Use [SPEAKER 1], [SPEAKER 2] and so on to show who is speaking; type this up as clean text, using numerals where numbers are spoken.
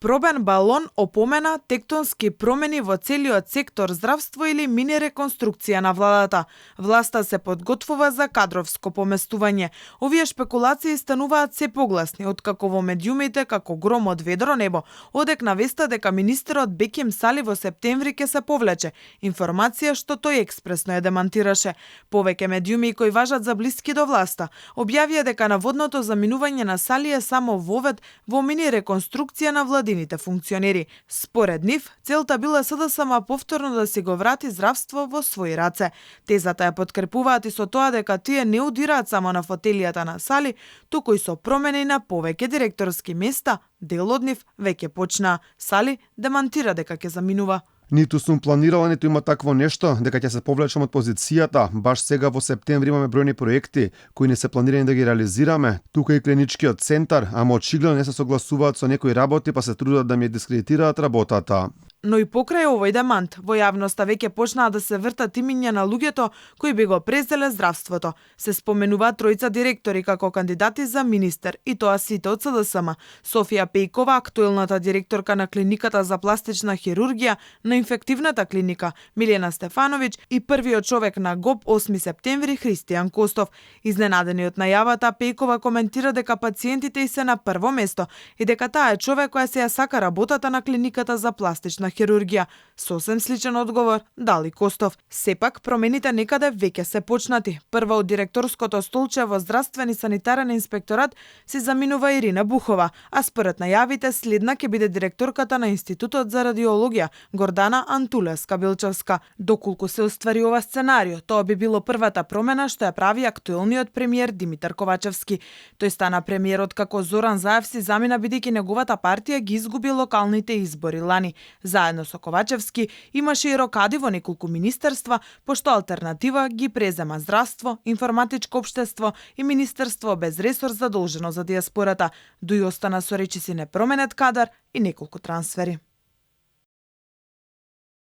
[SPEAKER 1] Пробен балон опомена тектонски промени во целиот сектор здравство или мини реконструкција на владата. Власта се подготвува за кадровско поместување. Овие шпекулации стануваат се погласни, откако во медиумите како гром од ведро небо одекна веста дека министерот Беким Сали во септември ќе се повлече. Информација што тој експресно ја демантираше. Повеќе медиуми кои важат за блиски до власта објавија дека наводното заминување на Сали е само вовед во мини реконструкција на владините функционери. Според нив, целта била СДСМ повторно да си го врати здравство во своји раце. Тезата ја подкрепуваат и со тоа дека тие не удираат само на фотелијата на Сали, туку и со промени на повеќе директорски места, дел од нив веќе почнаа. Сали демантира дека ќе заминува.
[SPEAKER 2] Ниту сум планирала, ниту има такво нешто, дека ќе се повлечам од позицијата. Баш сега во септември имаме бројни проекти кои не се планирани да ги реализираме. Тука и клиничкиот центар, ама очигледно не се согласуваат со некои работи, па се трудат да ми дискредитираат работата.
[SPEAKER 1] Но и покрај овој демант, во јавноста веќе почнаа да се вртат имиња на луѓето кои би го презеле здравството. Се споменуваат тројца директори како кандидати за министер, и тоа сите од СДСМ. Софија Пејкова, актуелната директорка на клиниката за пластична хирургија на инфективната клиника, Милена Стефановиќ и првиот човек на ГОП 8 септември Христијан Костов. Изненадени од најавата, Пејкова коментира дека пациентите и се на прво место и дека таа е човек која се ја сака работата на клиниката за пластична хирургија. Сосем сличен одговор дали Костов. Сепак, промените некаде веќе се почнати. Прва од директорското столче во здравствен и санитарен инспекторат се заминува Ирина Бухова, а според најавите следна ќе биде директорката на Институтот за радиологија Гордана Антулевска-Билчевска. Доколку се оствари ова сценарио, тоа би било првата промена што ја прави актуелниот премиер Димитар Ковачевски. Тој стана премиер откако Зоран Заев си замина бидејќи неговата партија ги изгуби локалните избори лани. Заедно со Ковачевски имаше и рокади во неколку министерства, пошто алтернатива ги презема здравство, информатичко општество и министерство без ресор задолжено за диаспората. Дуј остана со речиси непроменет кадар и неколку трансфери.